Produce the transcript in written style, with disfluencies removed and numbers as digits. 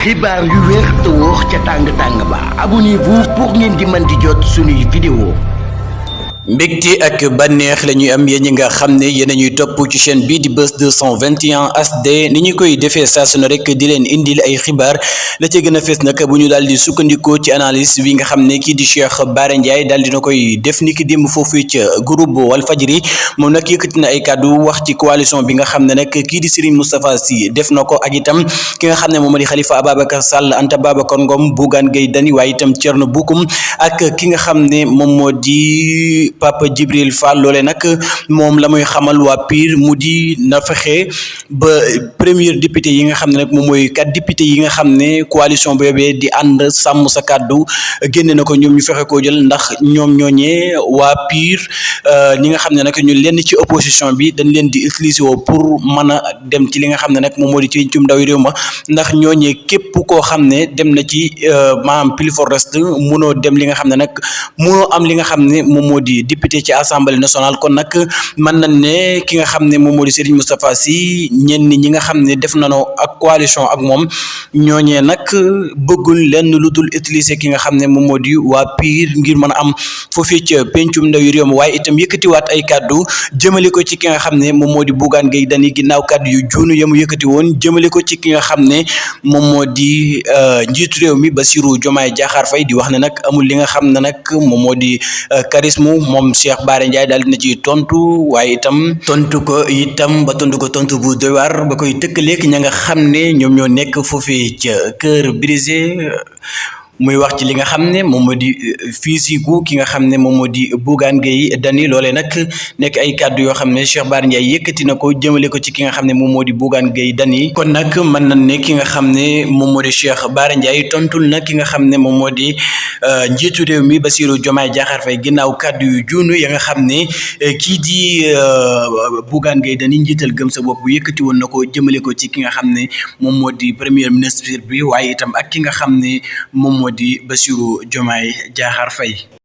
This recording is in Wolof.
xibaar yu wér te wóor ca tàng ba abonnez-vous pour ngeen di mën di jot suñuy vidéo. mbégte ak bànneex la ñuy am yéen ñi nga xam ne yéen a ñuy topp ci chaîne bii di Buzz 221 HD ni ñu koy defee saa su ne rek di leen indil ay xibaar la ca gën a fees nag bu ñu daal di sukkandikoo ci analyse bi nga xam ne kii di Cheikh Bara Ndiaye daal dina koy def ni ki démb foofu ca groupe Walfadjri moom nag yëkkati na ay kàddu wax ci coalition bi nga xam ne nag kii di Serigne Moustapha Sy def na ko ak itam ki nga xam ne moom di Khalifa Ababacar Sall Anta Babacar Ngom Bougane Gueye Dany waaye itam Thierno Bocoum ak ki nga xam ne moom moo di Papa Djibril Fall loole nag moom la muy xamal waa PUR mu di na fexe ba premier député yi nga xam ne nag moom mooy 4 députés yi nga xam ne coalition boobee di ànd sàmm sa kàddu génne na ko ñoom ñu fexe koo jël ndax ñoom ñooñee waa PUR ñi nga xam ne nag ñu lenn ci opposition bi dañ leen di utiliser woo pour mën a dem ci li nga xam ne nag moom moo di ci cum ndaw réew ma ndax ñooñee képp koo xam ne dem na ci maanaam plus fort reste munoo dem li nga xam ne nag munoo am li nga xam ne moom moo di député ci assemblée nationale kon nag mën nañ ne ki nga xam ne moom moo di Serigne Moustapha Sy ñenn ñi nga xam ne def nañoo ak coalition ak moom ñooñee nag bëggul lenn lu dul utiliser ki nga xam ne moom moo di waa PUR ngir mën a am foofii ca pencum ndawi réew mi waaye itam yëkkatiwaat ay kàddu jëmale ko ci ki nga xam ne moom moo di Bougane Gueye Dany ginnaaw kàddu yu juunu yamu yëkkati woon jëmale ko ci ki nga xam ne moom moo di njiitu réew mi Bassirou Diomaye Diakhar Faye di wax ne nag amul li nga xam ne nag moom moo di charisme moom Cheikh Bara Ndiaye daal dina ci tontu waaye itam tontu ko tontu bu doy waar ba koy tëkkaleeg ña nga xam ne ñoom ñoo nekk foofee ca Cœur Brisé muy wax ci li nga xam ne moom moo di physique ki nga xam ne moom moo di Bougane Gueye Dany loolee nag nekk ay kàddu yoo xam ne Cheikh Bara Ndiaye yëkkati na ko jëmale ko ci ki nga xam ne moom moo di Bougane Gueye Dany kon nag mën nañ ne ki nga xam ne moom moo di Cheikh Bara Ndiaye tontul na ki nga xam ne moom moo di njiitu réew mi Bassirou Diomaye Diakhar Faye ginnaaw kàddu yu juunu ya nga xam ne kii di Bougane Gueye Dany njiital gëm sa bopp yëkkati woon na ko jëmale ko ci ki nga xam ne moom moo di premier ministre bi waaye itam ak ki nga xam ne moom moo di Bassirou Diomaye Diakhar Faye